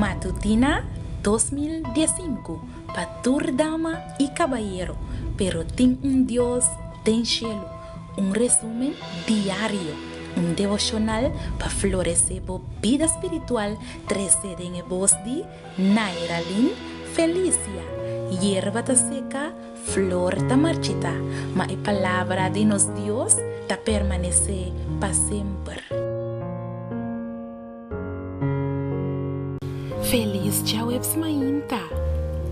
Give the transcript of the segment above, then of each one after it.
Matutina 2015 pa tur dama i kabayero, pero tin un Dios den shelu. Un resumen diario, un devoshonal pa floresé bo bida spiritual trese den e bos di Nairalyn Felicia. Yerba ta seka, flor ta marchitá, ma e palabra di nos Dios ta permanesé pa semper. Felis djaweps mainta!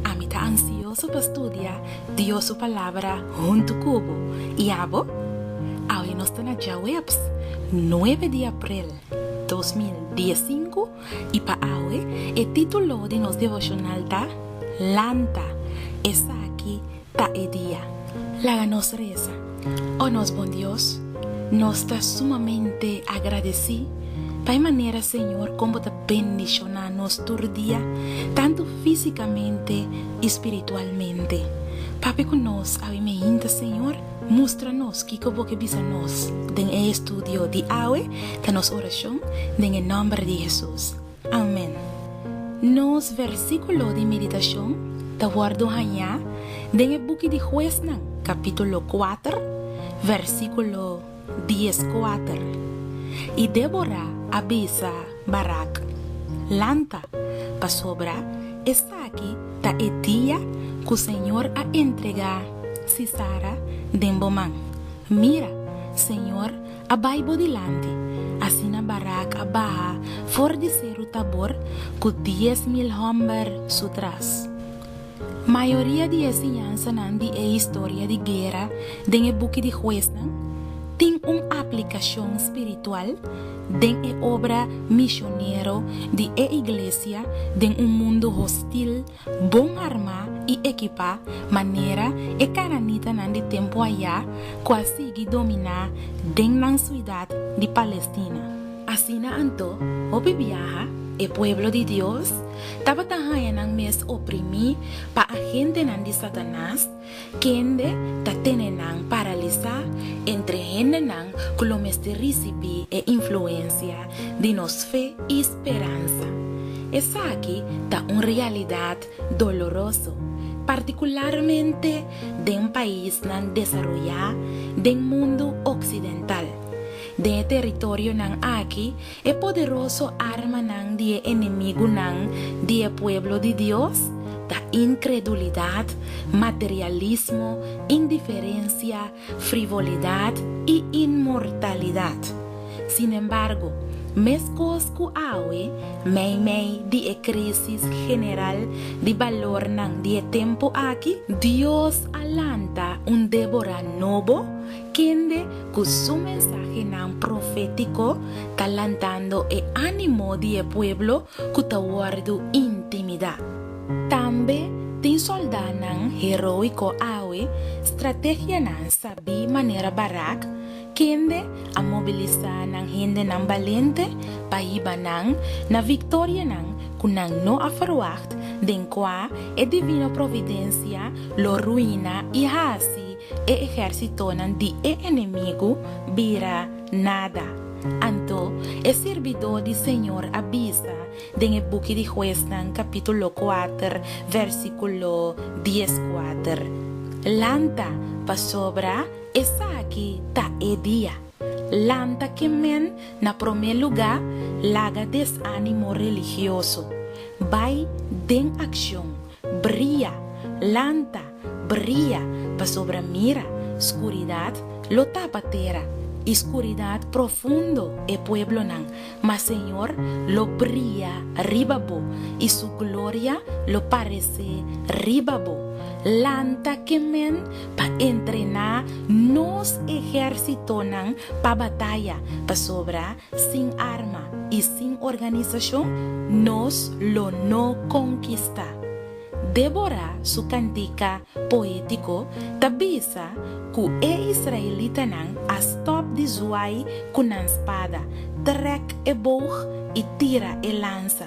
Ami ta ansioso pa studia Dios su Palabra huntu ku bo. I abo? Awe nos ta na djaweps, nuebe di aprel 2015, i pa awe e título di nos devoshonal ta, Lanta, esaki ta e dia. Laga nos resa. O nos bon Dios, nos ta sumamente agradesí pa e manera, Señor, kon bo ta bendishoná nos tur dia, tantu físikamente i spiritualmente. Papia ku nos awe meinta, Señor. Mustra nos kiko bo ke bisa nos den e estudio di awe, ta nos orashon den e nòmber di Hesus. Amen. Nos versíkulo di meditashon ta wòrdu hañá den e buki di Huesnan, kapítulo kuater, versíkulo dieskuater. I Débora a bisa Barak, Lanta, pasobra esaki ta e dia ku señor a entregá Sísara den bo man. Mira, señor a bai bo dilanti. Asina Barak a baha for di Seru Tabor ku 10,000 hòmber su tras. Mayoria di e siñansanan di e historia di guera den e buki di Huesnan tin un aplikashon spiritual den e obra mishonero di e iglesia den un mundu hostil bon armá i ekipá manera e kananitanan di tempu ayá ku a sigui dominá den nan suidat di Palestina. Asina anto, hopi biaha e pueblo di Dios tabata haña nan mes oprimí pa agentenan di Satanas, kende ta tene nan paralisá entre hendenan ku lo mester risibí e influensia di nos fe i speransa. Esaki ta un realidat doloroso, partikularmente den paisnan desaroyá den mundu oksidental. Den e teritorionan aki, e poderoso armanan di e enemigunan di e pueblo di Dios ta inkredulidat, materialismo, indiferensia, frivolidat i inmortalidat. Sinembargo, meskos ku awe, meimei di e krísis general di balornan di e tempu aki, Dios a lanta un Débora nobo kende ku su mensahenan profétiko ta lantando e ánimo di e pueblo ku ta wòrdu intimidá. Tambe tin sòldánan heroiko awe, strategianan sabí manera Barak, kende a mobilisá nan hendenan balente pa hiba nan na viktorianan ku nan no a ferwagt den kua e divino providensia lo ruina i hasi e ehérsitonan di e enemigu bira nada. Anto e sirbidó di señor a bisa den e buki di Huesnan kapítulo kuater versíkulo dieskuater, Lanta, pasobra esaki ta e dia. Lanta ke men na promé lugá laga desánimo religioso. Bai den akshon. Bria, lanta, bria, pasobra mira, skuridat lo tapa tera, i skuridat profundo e pueblonan, ma Señor lo bria riba bo, i su gloria lo paresé riba bo. Lanta ke men pa entrená nos ehérsitonan pa bataya, pasobra Sin arma i sin organisashon nos lo no konkistá. Débora su kantika poétiko ta bisa ku e israelitanan a stòp di zuai ku nan spada, trèk e boog i tira e lansa,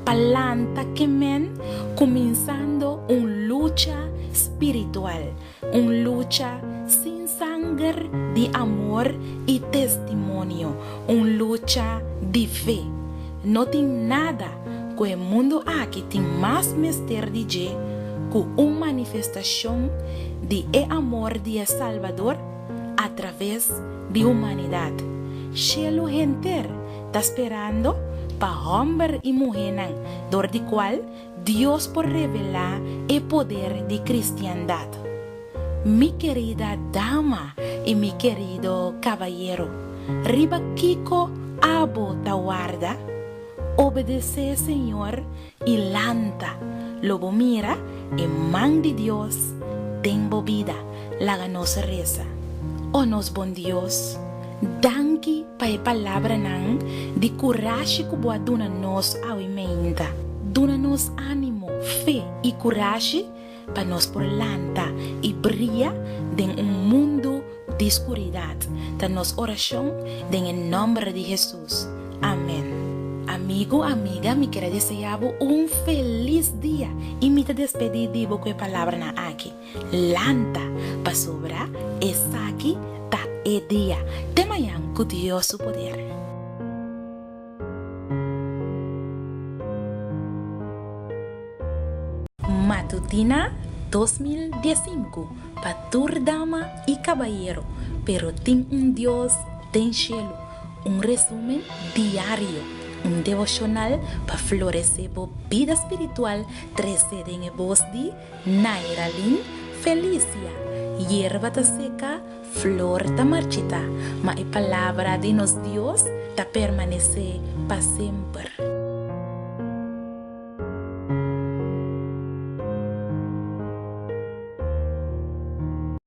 pa lanta ke men kuminsando un lucha spiritual. Un lucha sin sanger di amor i testimonio, un lucha di fe. No tin nada. ku e mundu aki tin mas mester di dje ku un manifestashon di e amor di e Salbador atraves di humanidat. Shelu henter ta sperando pa hòmber i muhénan dor di kual Dios por revelá e poder di kristiandat. Mi kerida dama i mi kerido kabayero, riba kiko abo ta warda? Obedesé Señor i lanta, lo bo mira e man di Dios den bo bida. Laga nos resa. O nos bon Dios, danki pa e palabranan di kurashi ku bo a duna nos awe meinta. Duna nos ánimo, fe i kurashi pa nos por lanta i bria den un mundu di skuridat. Ta nos orashon den e nòmber di Hesus. Amèn. Amigu, amiga, mi kier a deseá bo un felis dia i mi ta despedí di bo ku e palabranan aki, Lanta, pasobra esaki ta e dia. Te mañan ku Dios su poder. Matutina 2015 pa tur dama i kabayero, pero tin un Dios den shelu, un resumen diario, un devoshonal pa floresé bo bida spiritual trese den e bos di Nairalyn Felicia, Yerba ta seka, flor ta marchitá, ma e palabra di nos Dios ta permanesé pa semper.